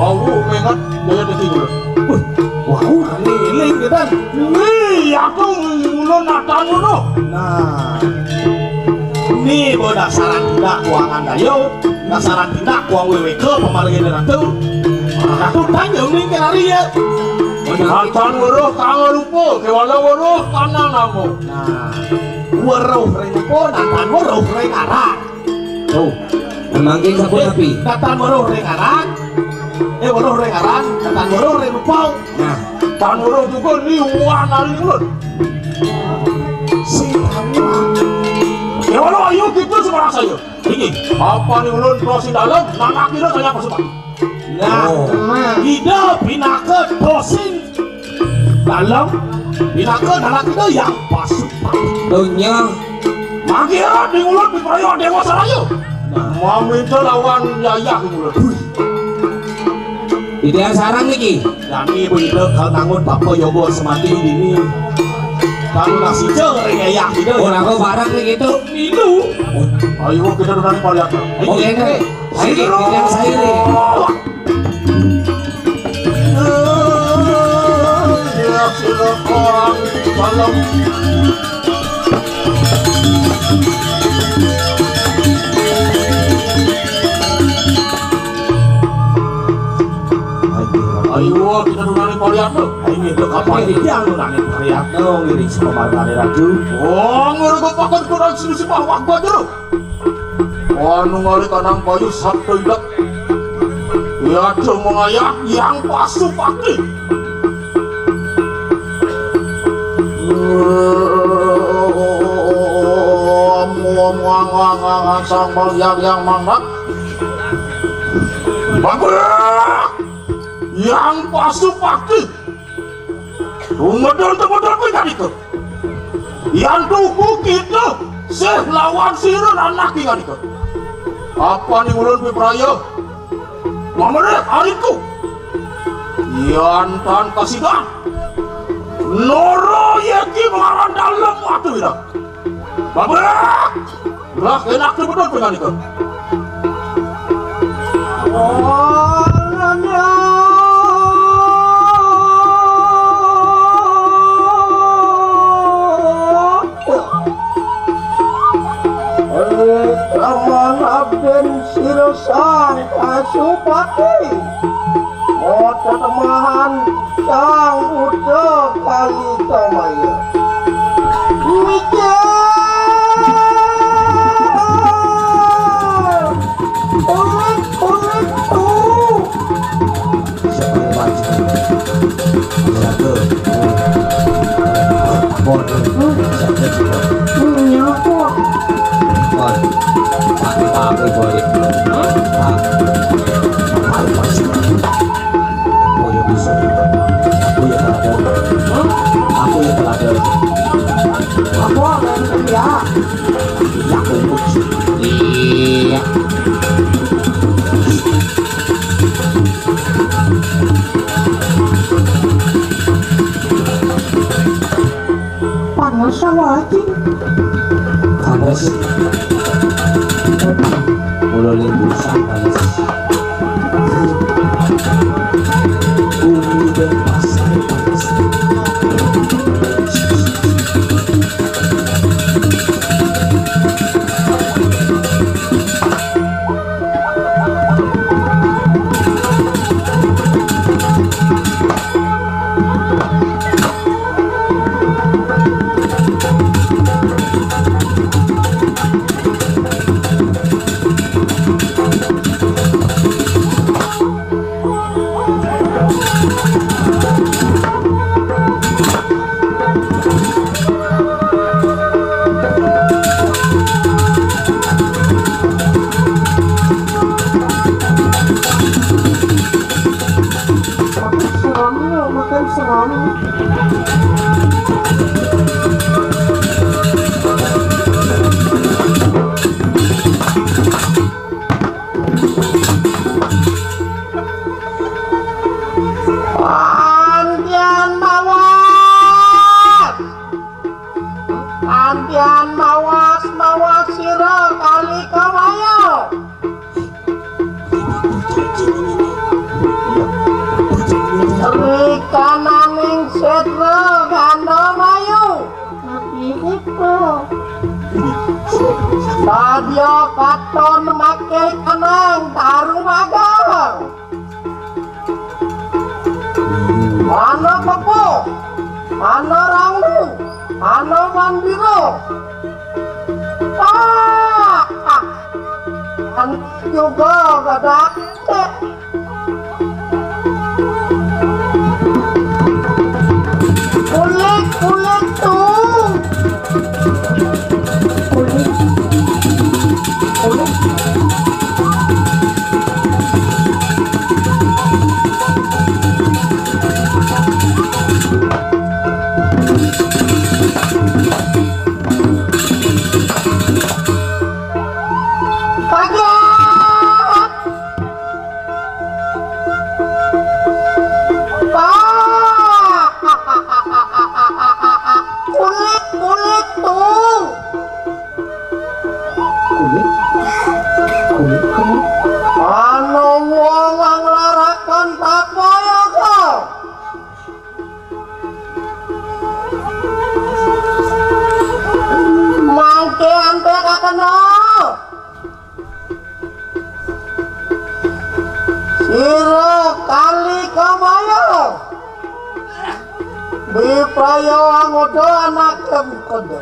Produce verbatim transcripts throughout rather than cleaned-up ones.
Wau mengat daya daging ulun. Wih, wau ngiling kita. Wih, aku ulun natan ulun. Nah. Ini bo dasaran tindak kuangan dayo, dasaran tindak kuang W W K pamargi ratu. Ratu tanya uning ke hari ya. Natan weruh kang rupa, kewala weruh tanang namo. Nah, weruh ring rupa, natan weruh ring aran. Oh, mangkin sapunapi? Natan weruh ring aran. Eh, weruh ring aran, natan weruh ring rupa. Nah, tan weruh juga liwan ari ulun. Sing kamu. Ya, walau ayo kita sembarang saya. Ini, apa ni ulun terus di dalam, nanak kira saya pasukan. Nah, oh. Ida pinaka dosin dalam, pinaka nanak ida yang pasukan. Dunia. Mangkira di ulun di peraya Dewa Saraya. Nah. Maminta lawan yayah di ulun. Ida sarang niki. Kami berita kal nangun papa yoga semati dini. Kalu nasi jeng ring yayah ida. Oh, lagu barang niki tu. Itu. Ayo kita duduk pariat. Oke, oke. Sairi, kita sairi. Ya, silakan. Malam. Ayo, kita nunani pariat tu. Ayo, itu kapan dia nunani pariat tu? Ngiring sama margane ratu. Oh, ngurung pakan kurang sini sembah waktu aja lu. Anu ngali kanang bayu sabda indak. Ia aja mengayat yang pasupati. Sang Hyang Hyang Mangkat. Bagus. Yang pasupati. Tumedal-tumedal pinggan itu. Yan tuku kita sih lawan sira anak ingan itu. Apa ning ulun pipraya? Mamereh hariku. Yan tan kasidan. Noro yeki mengaran dalam waktu ira. Babrak! Lah, enak tu betul penyanyi tu. Raman abden sira sang pasupati. Moto temahan sang Buddha Kali Samaya. Mikir. Ulik, ulik, uh. Siapa yang maju? Siapa? Bon. Siapa juga? Nyapa? Bon. Pakai, pakai, boleh. Hah? Pakai, pakai. Aku yang bisa. Aku yang teladan. Hah? Aku yang teladan. Apa? Ya. Ya, aku. Iya. Panas sama aja. Panas. Mulai limbusan panas. Bumi dan pasai panas. Makan serami, makan serami. Kananing sétra ganda mayu. Sadya katon maké kanang tarumaga. Ana pepo, ana rangu, ana mandira. Ah, ah. Ana juga gadang. Kulit, kulit tuh. Kulit. Kulit. Kaget. Pak. Kulit, kulit tuh. Kulit? Kulit, kulit. Ana wong nglarakan papaya kok. Mangke antek kakena. Sira kali kamaya. Bipraya angoda anak kemkoda.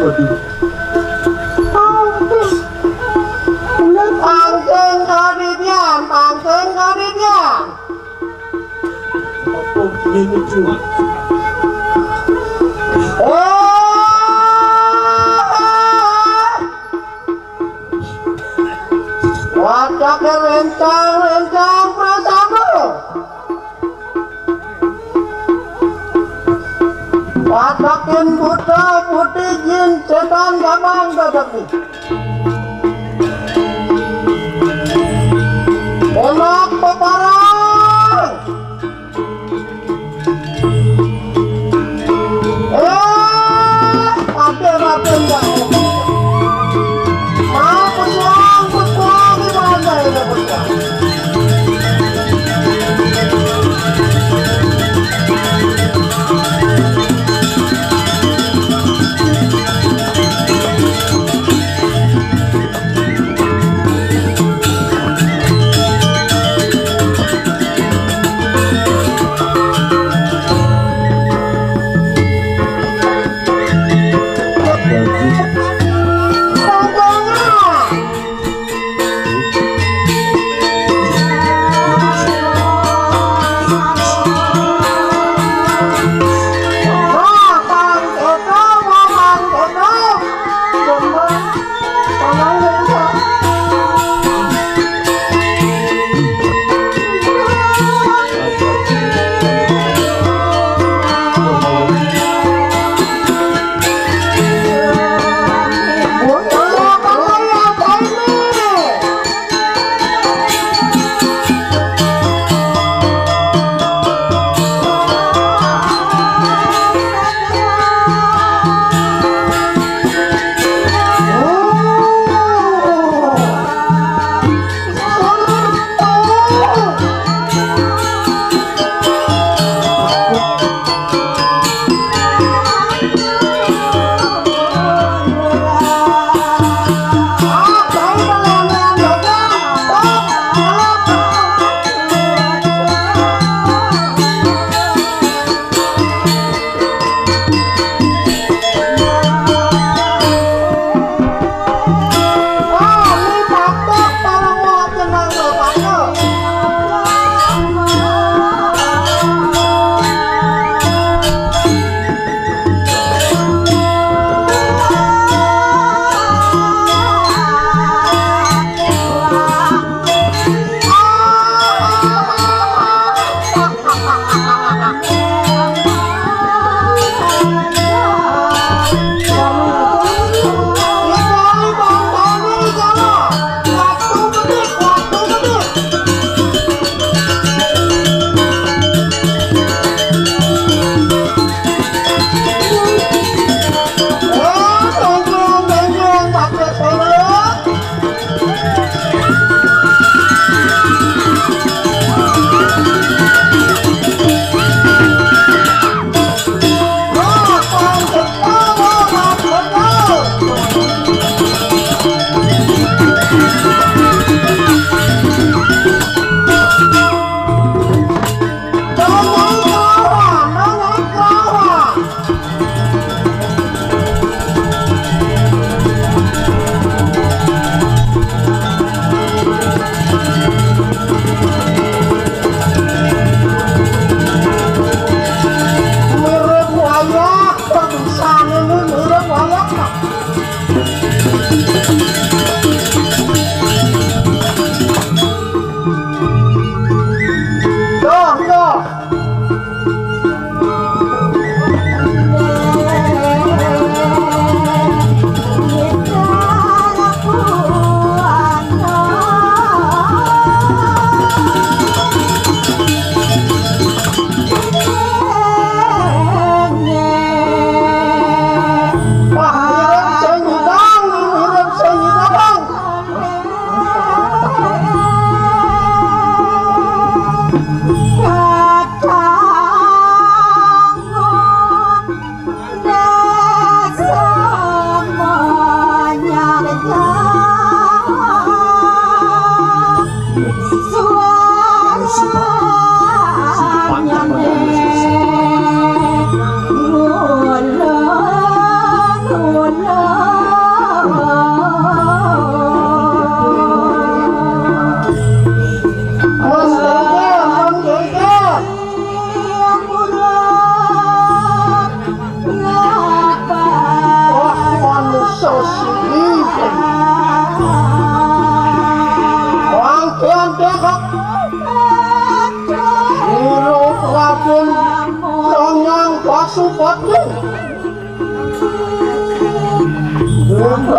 Waduh. Pangkeng kadidian, pangkeng kadidian. Apa ini, Cuk? Eh, wacake rencang-rencang prasama. Watakin buta putih jin setan gamang dadakni. Enak peparang. Eh, ada raden dah. Mau pejuang, pejuang di mana ini pejuang?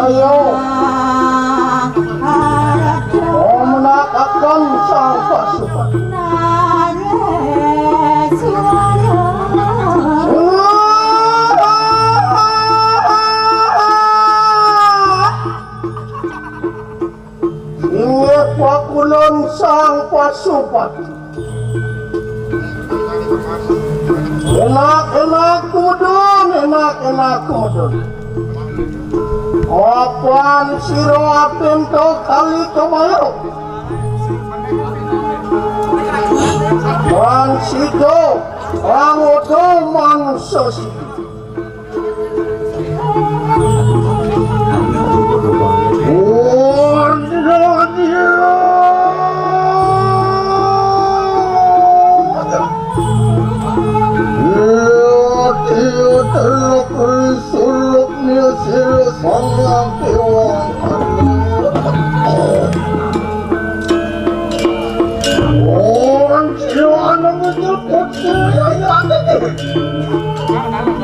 Ayo, memenangkan sang pasukan. Inggih pakulun sang pasupan. Enak-enak kumedun, enak-enak kumedun. Apan sira apinto kali kemayo. Man sida angodo manungsa sida.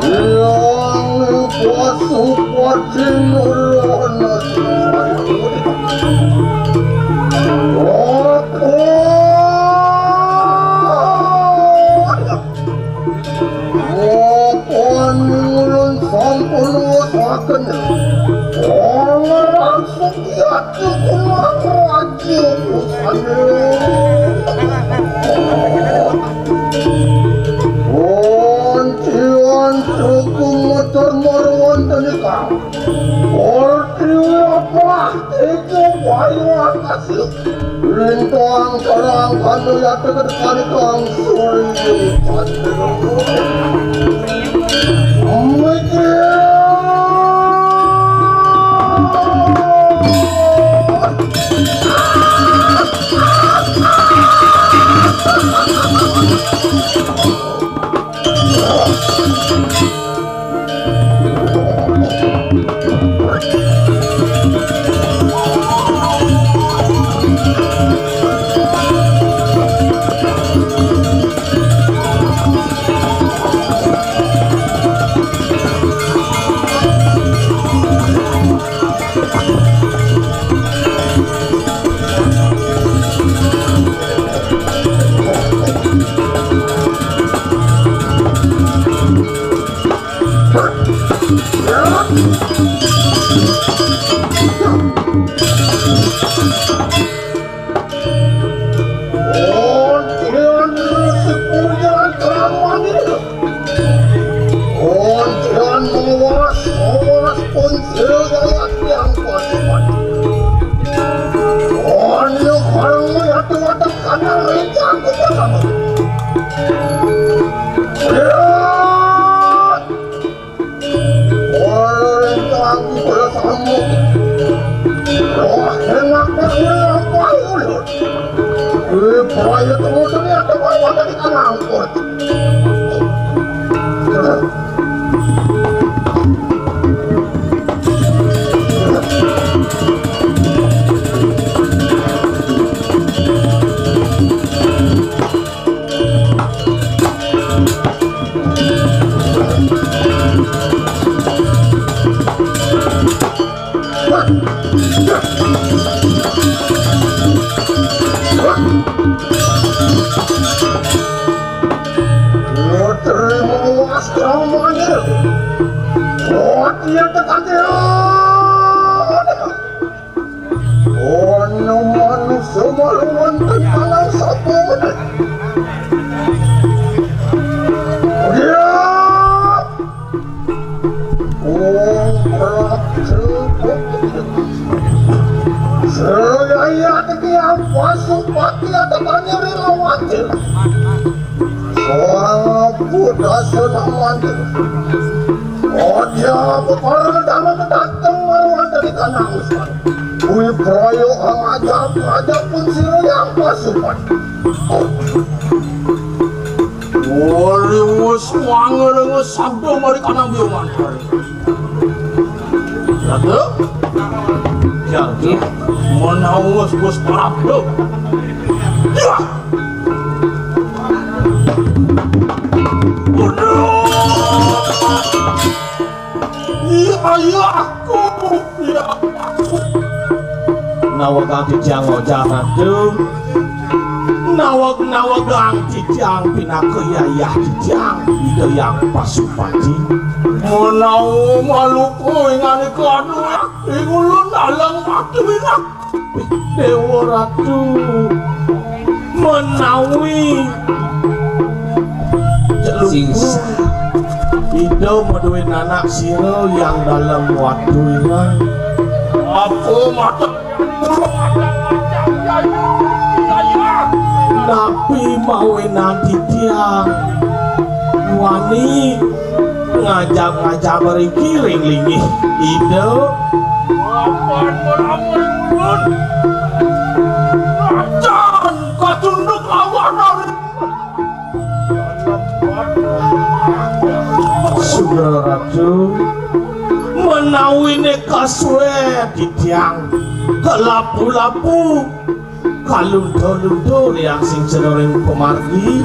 Yang Pasupatin Nurono. Apa? Apa nulun sampun wasaken? Orang sekiat kumang raja. Wonten suku Metur Marwantana. Orti apa? Itu bayu atas. Lintang terang kanu yata kedekani kang suri. Mikir. Ontian mawas, mawas pun sira yang pasupan. Onyo karang yati watak kana rencang kuda sama. Lihat! Orang yang kuda sama. Roh enak berlampah ulut. Wih, proyek motornya teman watak kita ngangkut. Terima kasih semuanya. Oh, dia tekan dia. Ono manusa malu wonten alam sampun. Ya. Oh, Prabu. Seraya teki apa supati atatane rilawati. Seorang budak senang mandi. Oh, dia apa para datang malu dari tanah usman. Kuwi proyek ngajak, ngajak pun sira yang pasukan. Wari wis wangerenges sabda mari kanang biyo mantar. Ratu? Jagi menawa wis, wis prabda. Ya! Waduh! Ayahku, ya. Nawegang titiang ngojah Ratu. Naweg-nawegang titiang pinaka yayah titiang Ida Hyang Pasupati. Menawi maluku ingani kadu, ing ulun dalam ati winak. Déwa Ratu, menawi Sing sah. Ida madué nanak sira Hyang Dalem Watu Ireng. Apa mata? Napi mawinan titiang wani ngajap-ngajap mriki ring linggih Ida? Apan melamun ulun. Acan kacunduk lawan ari. Sugra Ratu, menawiné kasué titiang kalapu-lapu, kalunta-lunta liang sing cening pamargi,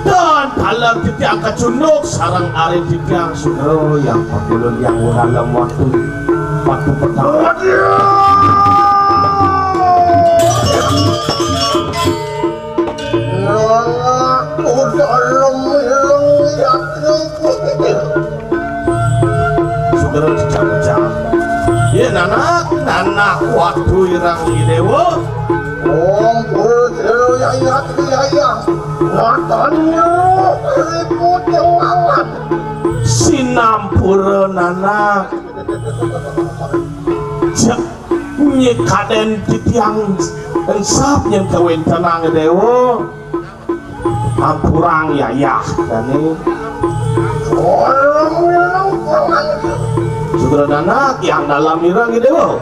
tan taler titiang kacunduk sareng ari titiang sugra Hyang Pakulun Hyang Wuralem Watu, Watu Petang. Nanak Watu Ireng Yatri. Sugra dicap-cap. Yé nanak, nanak Watu Ireng Déwa. Ampun sira Yatri Yayang. Matannya ribut yang lawan. Sinampura nanak. Cek nyikadén titiang engsap yén kawéntenan Déwa. Ampurang yayah dané. Orang bilang orang. Sugra nanak Hyang Dalem Ireng Déwa.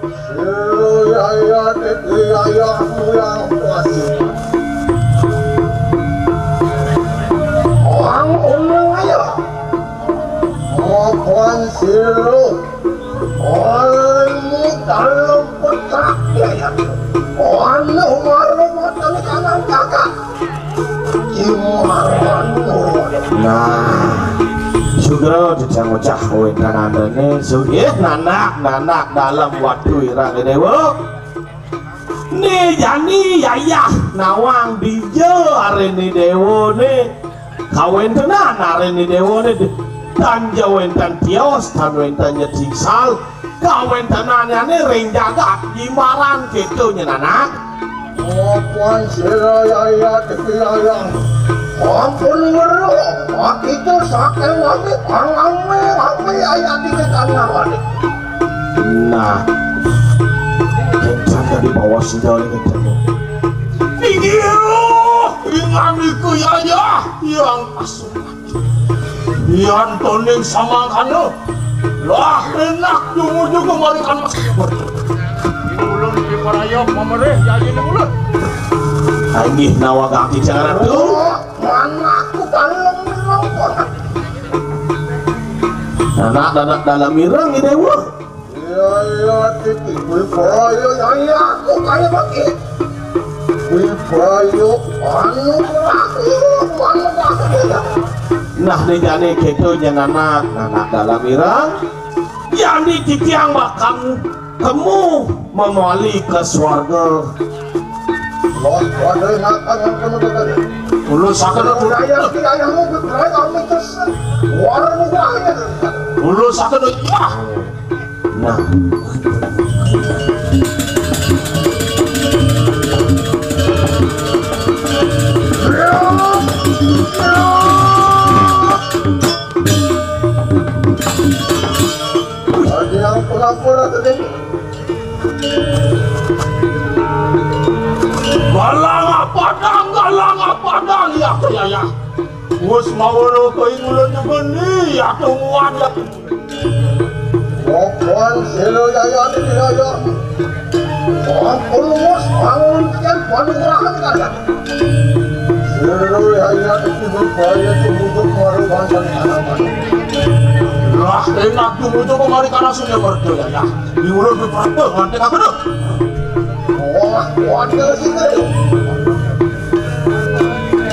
Sira yayah titi yayah muyang kuasa. Orang orang aja. Mapan sira. Orang ini dalam petak yayah. Orang malu matan kanan kakak. Nah, sugra titiang ngocah kawéntenandané sugih nanak, nanak Dalem Watu Ireng Déwa. Né jani yayah nawang dija ariné déwané. Kawéntenan ariné déwané tan ja wénten tios, tan wénten ja tingsal. Kawéntenannyané ring jagat Jimbaran kéto nyen anak. Ampun sira yayah titi yayang. Ampun weruh, makita saking wami pangami-ami yayah titi tanah wani. Nah, kéncang tadi bawa sendal kéncang. Inggih, ingandika yayah yang asuh. Yan toning samangkana. Lah enak jumuju kemarikan mas. Ini ulun diparayok mamerih jadi ini ulun. Inggih nawa kaki jangan tu. Mana aku dalam nongkon. Anak-anak dalam ireng ini wah. Iya, iya, Titi. Wibaya, ya, iya, aku kaya bagi. Wibaya, anu, aku, anu, aku. Nah, né jani kéto nyen anak, anak dalam ireng. Jani titiang bakal kamu memali ke swarga. Wah, waduh, makan yang penuh tadi. Ulu sakit. Ayah, ayahmu bergerak, kami kesel. Warung banyak. Ulu sakit, iya. Nah. Ada yang pura-pura tadi. Galang apa dang, galang apa dang, ya, ya, ya. Wis mawon kaya ngulon jebeni, ya, tungguan, ya. Pokon sira yaya di yaya. Ampun wis bangun pian panugrahan kalian. Sira yaya di baya tumujuk maruban dan tanaman. Lah, enak tumujuk kemari karena sudah berdaya, ya. Di ulun berperang, nanti kakak. Wah, waduh sih.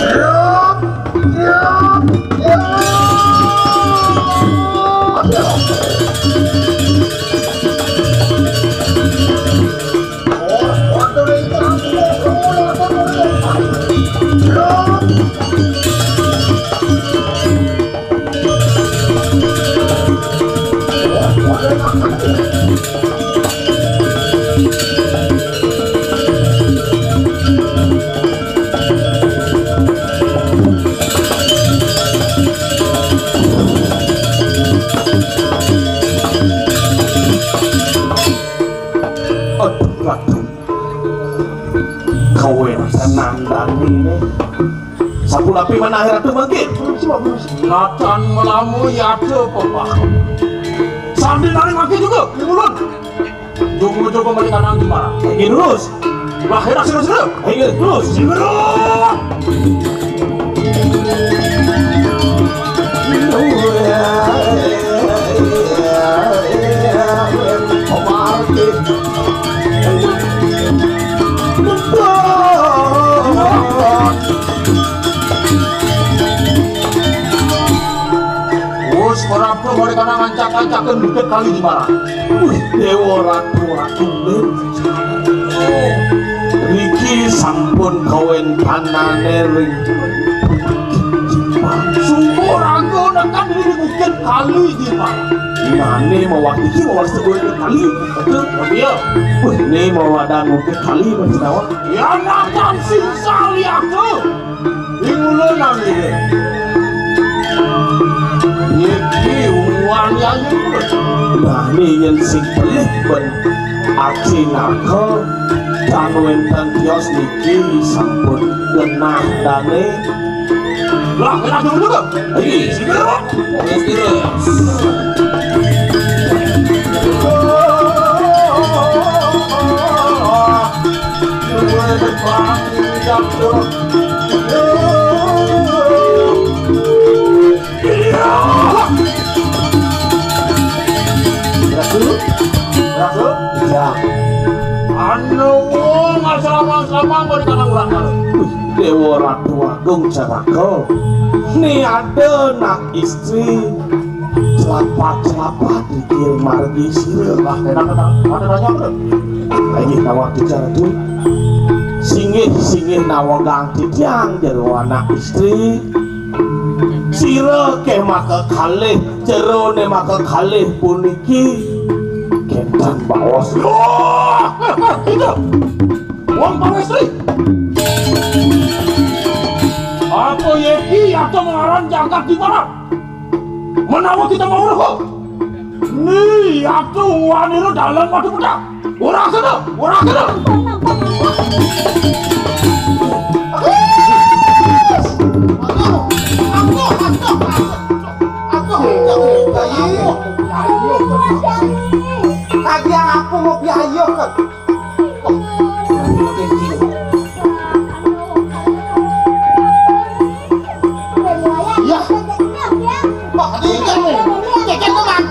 Yap, yap, yap. Aduh, Ratu. Kawéntenan Dani né. Sapunapi menawi Ratu mangkin? Natan melamu yata pepah. Sambil nari mangkin juga, di ulun. Jogo-jogo malikanang di mana? Inggih, terus. Wah, enak, seru-seru. Inggih, terus. Seru. Wus, ora perlu mari kana ngancak-ngancaken bukit kali di mana? Wih, Dewa Ratu Ratu. Niki sampun kawéntenane ring Sumur Anggo nekan diri di bukit kali di mana? Nane mawar iki mawar sebuah kali. Betul, iya. Wih, ini mawadan bukit kali, Mas Nawa. Ya, makan sisa liatu. Di mulo nang ini. Iki umuan ya, ya, mulo. Nah, ini yang sing pelih ben Aci Narko dan wénten tios niki sampun genah dane. Lah, kena dulu tuh. Iki, sini dulu. Wis, terus. Ratu, Ratu, iya. Anu wong asrama-asrama mau di tanah urang. Wih, Dewa Ratu Agung Caraka. Ni ada nak istri celapat-celapat dikir margi sira. Lah, enak, enak. Ada tanya apa? Lagi nawak bicara tu. Singgih-singgih nawa gang titiang jero anak istri. Sira keh maka kalih, jerone maka kalih puniki. Kentan baos. Wah, wah, wah, itu. Wong pangestri. Apa yeki atau mengaran jagat di mana? Menawa kita mau roh. Ni, aku wanita dalam madu pecah. Ora kena, ora kena. Kaki aku mau biaya kan. Iya. Wah, ini kan. Cek, cek, Bang.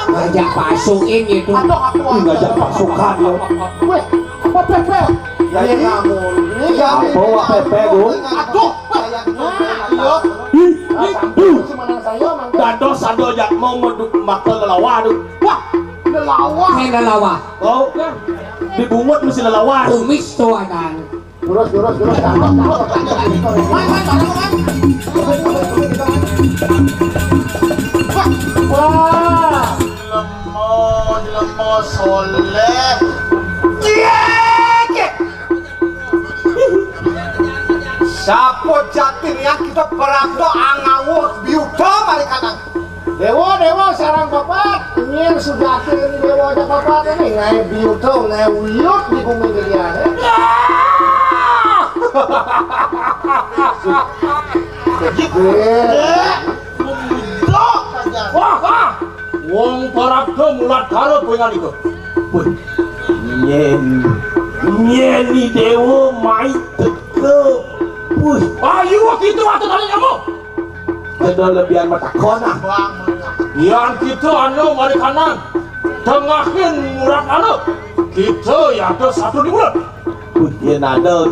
Ngajak pasukin gitu. Aduh, aku. Ngajak pasukan, ya. Weh, apa, Bang? Ya, ya, ngamun. Ya, apa, Bang? Aduh, Bang. Nah, iya. Ih, ih, ih. Dados ada jak mau meduk mata lelawa tu. Wah, lelawa. Main lelawa. Oh, dibungut mesti lelawa. Kumis tuh, Adan. Lurus, lurus, lurus. Cakep, cakep, cakep. Man, man, bareng, man. Wah. Lemo, lemo, soleh. Cie, cie. Sapo jatine kita perangdo angawur biuda marikanang. Dewa, dewa, sarang papat. Ingin sujati ini dewa ada papat ini. Ngai biuda, ngai uyut di bumi gediane. Wah, wah. Wong parabda mulat karo kowe ngalika. Wih. Nyen. Nyen ni dewa mai teka. Wih. Ayo, kita atau tadi kamu. Kedua lebihan matakon, ah. Yang kita anu mari kanan. Tengahin murat anu. Kita ya ada satu di mulut. Wih, yen ada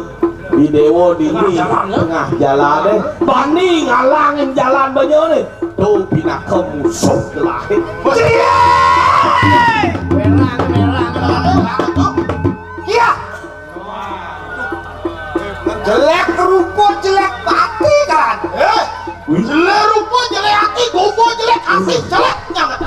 di dewa dini tengah jalan, ya? Tengah jalan, eh. Bani ngalangin jalan banyak nih. Tuh pinaka musuh gelahe. Merang, merang, merang. Iya. Jelek rupa, jelek ati kan. Eh, jelek rupa, jelek ati, gobo jelek ati, jelek nyanget.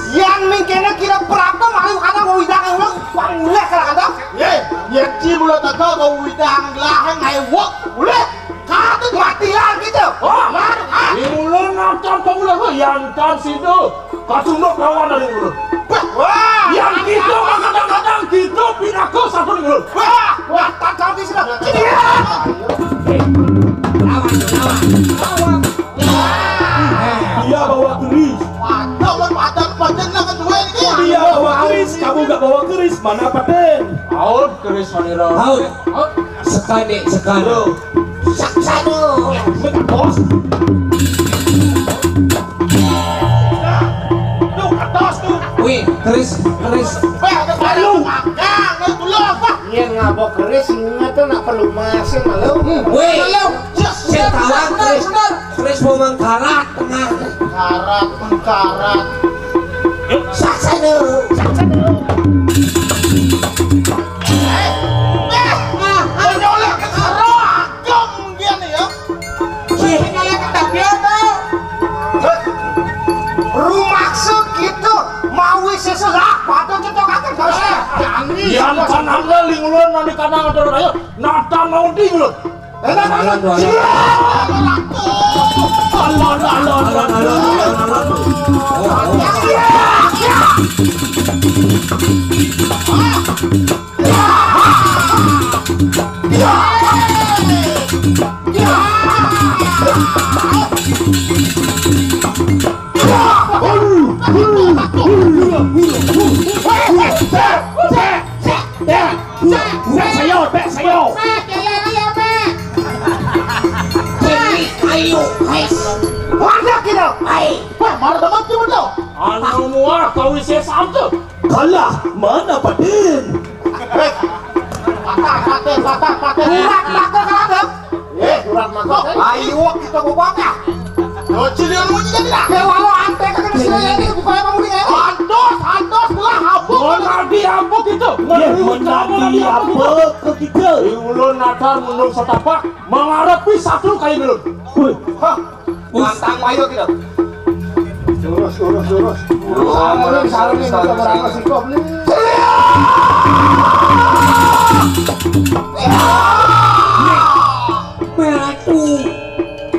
Yang mingkene kira berapa malu karena mau widang yang lo, wah, mulai sekarang ada. Ye, ye, ci mulo teko mau widang laheng ae wok, mulai. Katut mati lagi tuh. Wah, mar, ah. Di mulo nonton pemula, wah, yang tan situ. Katunduk lawan dari mulo. Wah, yang kita Mana paten? Aut keris manira. Aut. Aut. Sekane, sekane. Saksana. Bos. Tuh, atas tuh. Wih, keris, keris. Weh, ada baru makan, ada gula apa? Yen ngabok keris, inget tuh nak perlu masin malu. Wih, sing tawang keris. Keris mau mengkarat tengah. Karat, mengkarat. Saksana. Saksana. Eh, eh, menyolek ke karo ageng dia nih ya. Sing nyolek ke tapi apa? Heh. Rumaksud gitu, mawi seselah pada cocok akan kau sih. Jangan. Yan sanangga lingulun nang di kanang atur ayo. Nata mau di ulun. Alon, alon. Alon, alon, alon, alon. Oh, oh. Bek sayur, bek sayur. Bek, ya, ya, ya, bek. Sini, ayo, guys. Mana kita? Hai. Wah, mana teman kita? Anu muah, kau isi satu. Kalah, mana paten? Patah, patah, patah, patah. Urat mata kalah, Bang. Eh, urat mata. Ayo, kita bawa bangga. Lo cilian munyi kan tidak? Ya, walau ante kan kena sini ini bukan apa munyi ya? Antos, antos, belah apa? Menadi apa gitu? Ya, menadi apa ke kita? Di ulun natar menung setapak, mengarepi satu kali belum. Wih. Hah? Lantang payo kita. Lurus, lurus, lurus. Lurus, lurus, lurus, lurus, lurus. Sikop nih. Meratu.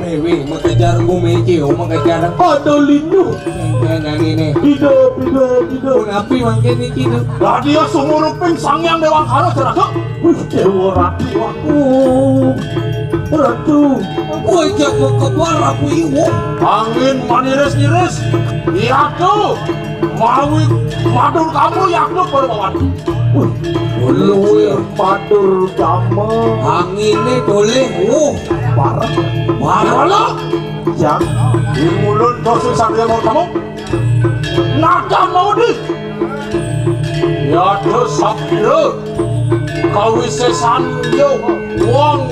Wewe, mengejar gue mece, oh, mengejar. Ada linu. Yang, yang ini. Hidup, hidup, hidup. Pun api mangkin iki, tuh. Lah, dia sumur uping Sang Hyang Dewa Kala, Juragan. Wih, Dewa Ratu aku. Ratu. Kowe jak kepar aku iwo. Angin maniris-iris. Iya tuh. Mawi matur kamu ya tuh perbawan. Wih, luwih matur kamu. Angine doleh. Oh, parek. Parek lo. Jang. Di mulut dosa sambil mau kamu. Nada mau di. Ya terus sabda kawisesan yo wong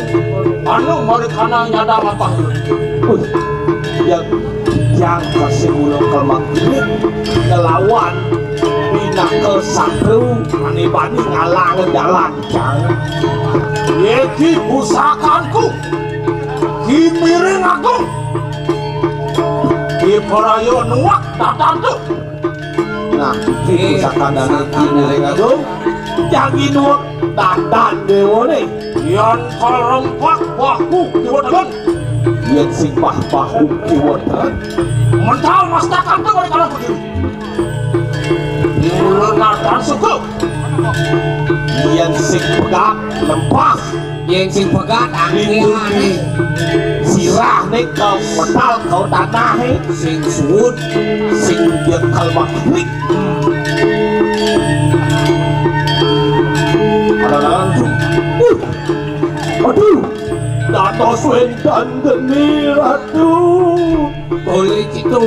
anu marikana nyadang apa. Wih, ya yang kasih ulo kelmak ini ngelawan pinaka satru ane bani ngalang jalan jang. Yeki pusakanku ki piring agung ki parayo nuak tatantu. Nah, iki pusaka dane iki dereng agung. Jagi nuwek dadan dewane. Yan karempak bahu kiwa tengen. Yen sing pah bahu kiwa tengen. Mental mastakan tu balik kalau begini. Mulai nadan suku. Yen sing pegat lempah. Yen sing pegat, angin. Sirah nih kau metal kau tanah nih. Sing suut, sing dia kalmak nih. Ada langsung. Uh. Aduh. Dados wendan geni ratu. Boleh gitu.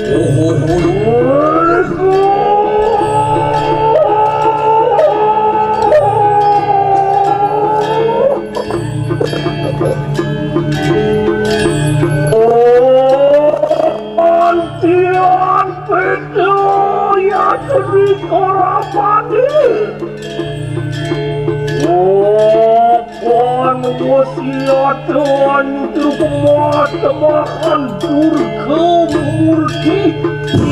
Oh, oh, oh. Antian Pedro ya teri korabani. Oh, kon wasiatan truk matemahan Durga Murti.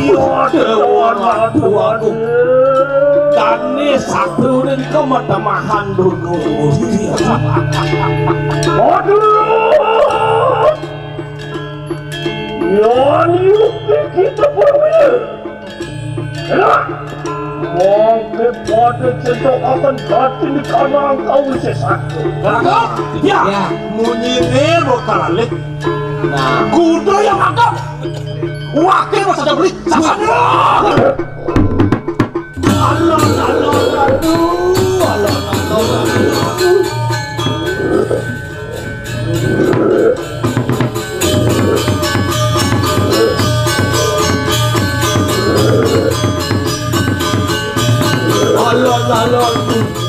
Ya Dewa Ratu aku. Dane satru ning kematemahan Durga Murti. Aduh. Yan yukti kita perwira. Mangke pada cedok akan gati di kanang kau sesak. Raka, ya, ya. Munyi ne bakal alik. Nah, kuda yang makan. Wakil masa jabri. Sasana. Allah, Allah, Allah. Alon-alon. Alon-alon.